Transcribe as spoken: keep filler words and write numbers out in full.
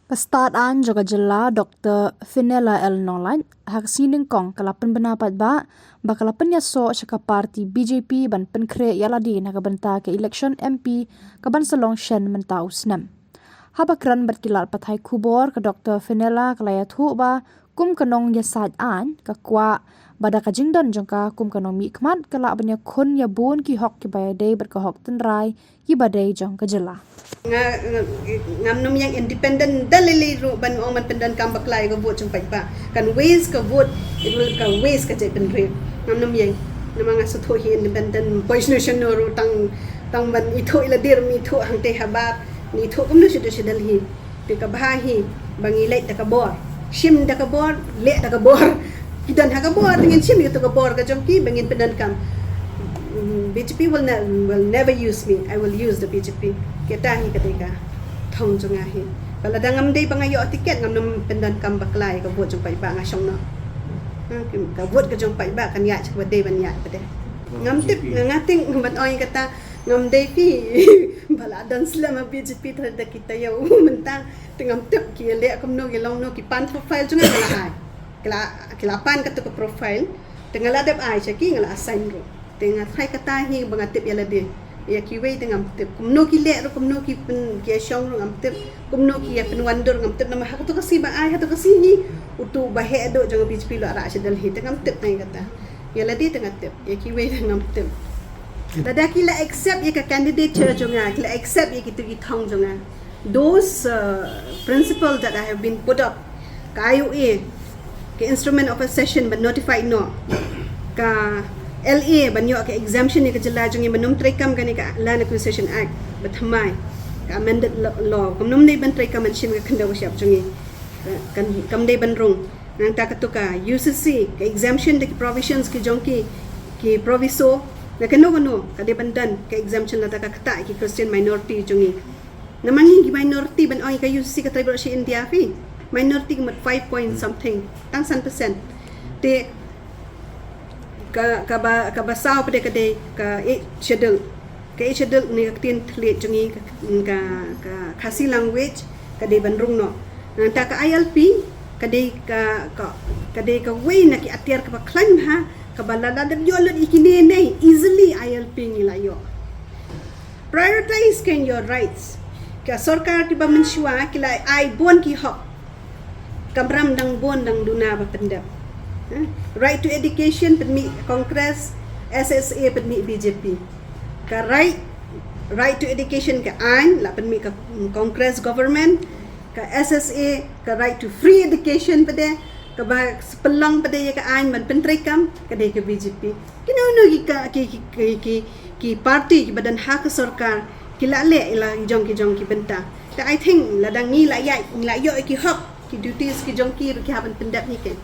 Ka stad aiñ jong ka jylla Doctor Fenella L Nonglait ha ka sngi Nyngkong ka la pynbna paidbah ba ka la pynïasoh sha ka party B J P ban pynkhreh ïa lade na ka bynta ka election M P ka ban sa long shen mynta u snem. Haba kren bad ki lad pathai khubor, ka Doctor Fenella ka la ïathuh ba kum ka nongïasaid aiñ, ka kwah ba da ka jingdon jong ka kum ka nongmihkhmat ka lah ban ïakhun ïa bun ki hok kiba ïadei bad ka hok tynrai kiba dei jong ka jylla. Nga, nga, ngam nym ïeng independent da lei lei ruh ban ong ban pyndonkam bakla ïa ka vote jong paidbah. Kan waste ka vote, it will, kan waste ka jaitbynriew. Ngam nym ïeng. Namar nga sngewthuh hi independent, poi shano shano ruh tang, tang ban ithuh ïa lade ruh ym ithuh hangtei habar. Ngi ithuh kumno sha, sha Delhi. Te kaba bha hi ba ngi leit da ka bor. Shim da ka bor, leh da ka bor. Ki don ha ka bor, te ngin shim ïa ka bor ka jong ki ba ngin pyndonkam. Mm, B J P will ne-, will never use me. I will use the B J P. Kata hi ka dei ka thong jong nga hi. Ba lada ngam dei ba nga ïoh tiket, ngam nym pyndonkam bakla ïa ka vote jong paidbah, nga shong noh. Ha, ka vote ka jong paidbah kan ïaid sha kaba dei ban ïaid pat de. Ngam tip, nga, nga tip ban ong ïa kata, ngam dei phi ba la don slem ha B J P tang da ki taïew mynta. Te ngam tip ki leh kumno, ki long kumno, ki pan profile jong nga, nga la ai. Ki la, ki la pan kato ka profile. Te nga la dep ai sha ki, nga la assign ruh. Te nga tharai kata hi ba nga tip ïa lade. Ïa kiwei te ngam tip. Kumno ki leh ruh, kumno ki pyn, ki ïashong ruh ngam tip. Kumno ki ïa pynwandur ngam tip. Namar ha kato ka sngi ba ai, ha kato ka sngi hi uto u ba heh duh jong B J P u la rah sha Delhi. Te ngam tip tang ïa kata. Ïa lade te nga tip. Ïa kiwei te ngam tip. Lada ki la accept ïa ka candidature jong nga, ki la accept ïa kito ki thong jong nga, those, uh, principle that I have been put up, ka I O A, ka instrument of accession ban notify noh, ka L A ban ïoh ka exemption ïa ka jylla jong ngi ban nym treikam kane ka Land Acquisition Act ba thymmai, ka amended lo-, law, kam nym dei ban treikam ban shim ka khyndew ka shyiap jong ngi. Ka, kan, kam dei ban rung. Nangta kato ka U C C, ka exemption da ki provisions ki jong ki, ki proviso, na kano kano ka dei ban don ka exemption lada ka ktah ïa ki Christian minority jong ngi. Namar ngi ki minority ban ong ïa ka U C C ka trei baroh shi India phi. Minority ka mut five point something, tang san percent. Te ka, kaba, kaba saw pat de ka dei ka Eighth Schedule. Ka Eighth Schedule ne ka ktien thylliej jong ngi, ka, ka, ka Khasi language ka dei ban rung noh. Nangta ka I L P ka dei ka, ka, ka dei kawei na ki atiar kaba khlaiñ bha, kaba lada dep ïoh lut ïa kine ne easily I L P ngi la ïoh. Prioritize kein your rights. Ka sorkar kiba mynshuwa ki la ai bun ki hok. Kamram dang bun dang duna ba pyndep. Eh? Right to education pynmih Congress, S S A pynmih B J P. Ka right, right to education ka aiñ la pynmih ka, mm, Congress government, ka S S A, ka right to free education pat de, kaba pynlong pat de ïa ka aiñ ban pyntreikam, ka dei ka B J P. Kino kino ki ka, ki, ki, ki, ki, ki party kiba don ha ka sorkar ki la leh ïa la ki jong ki jong ki bynta. Te I think lada ngi la ïa, ngi la ïoh ïa ki hok, ki duties ki jong ki ruh ki hap ban pyndep hi kein.